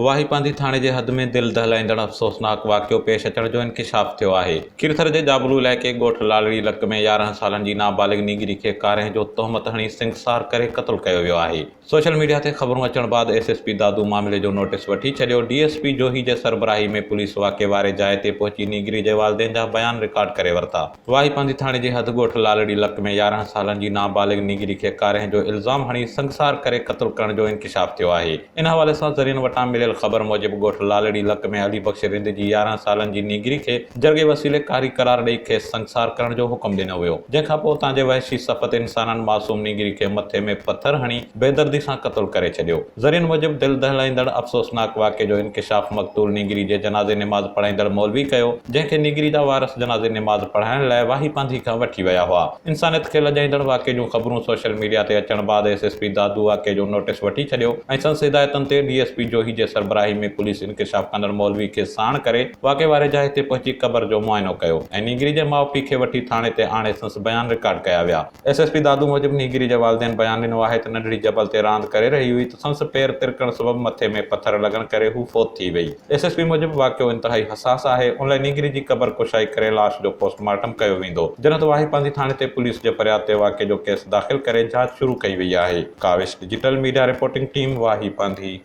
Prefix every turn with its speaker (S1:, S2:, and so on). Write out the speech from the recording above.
S1: واهي پانڌي ٿاڻي جي حد ۾ دل دهلائيندڙ افسوسناڪ واقعو پيش اچڻ جو انڪشاف ٿيو آهي. کيرٿر جي جابلو علائقي ڳوٺ لالڙي لڪ ۾ 11 سالن جي نابالغ نينگري کي ڪارنهن جو تهمت هڻي سنگسار ڪري قتل ڪيو ويو آهي. سوشل ميڊيا تي خبرون اچڻ بعد ايس ايس پي دادو معاملي جو نوٽيس وٺي ڇڏيو، ڊي ايس پي جوهي جي سربراهي ۾ پوليس واقعي واري جاء تي پهچي نينگري جي والدين جا بيان رڪارڊ ڪري ورتا. واهي پانڌي ٿاڻي جي حد ڳوٺ لالڙي لڪ ۾ 11 سالن جي نابالغ نينگري کي ڪارنهن جو الزام هڻي سنگسار ڪري قتل ڪرڻ جو انڪشاف ٿيو آهي. ان حوالي سان ذريعن وٽان مليل خبر موجب ڳوٺ لالڙي لڪ ۾ علي بخش رند جي 11 سالن جي نينگري کي جرڳي وسيلي ڪاري قرار ڏئي کيس سنگسار ڪرڻ جو حڪم ڏنو ويو جنهن کانپوء اتان جي وحشي صفت انسانن معصوم نينگري کي مٿي ۾ پٿر هڻي بيدردي سان قتل ڪري ڇڏيو. ذريعن موجب دل دهلائيندڙ افسوسناڪ واقعي جو انڪشاف مقتول نينگري جي جنازي نماز پڙهائيندڙ مولوي ڪيو. جنهن کي نينگري جا وارث جنازي نماز پڙهائڻ لاء واهي پانڌي کان وٺي ويا هئا. انسانيت کي لڄائيندڙ واقعي جون خبرون سوشل ميڊيا تي اچڻ بعد ايس ايس پي دادو واقعي جو نوٽيس وٺي ڇڏيو ۽ سندس هدايتن تي ڊي ايس پي جوهي جي سربراهي ۾ پوليس انڪشاف ڪندڙ مولوي کي ساڻ ڪري واقعي واري جاء تي پهچي قبر جو معائنو ڪيو ۽ نينگري جي ماء پيء کي وٺي ٿاڻي تي آڻي سندس بيان رڪارڊ ڪيا ويا. ايس ايس پي دادو موجب نينگري جي والدين بيان ڏنو آهي ته ننڍڙي جبل تي راند ڪري رهي هئي ته سندس پير ترڪڻ سبب مٿي ۾ پٿر لڳڻ ڪري هو فوت ٿي وئي. ايس ايس پي موجب واقعو انتهائي حساس آهي ان لاء نينگري جي قبر ڪشائي ڪري لاش جو پوسٽ مارٽم ڪيو ويندو. جڏهن ته واهي پانڌي ٿاڻي تي پوليس جي فرياد تي واقعي جو ڪيس داخل ڪري جاچ شروع ڪئي وئي آهي. Kawish digital media reporting team Wahi Pandhi.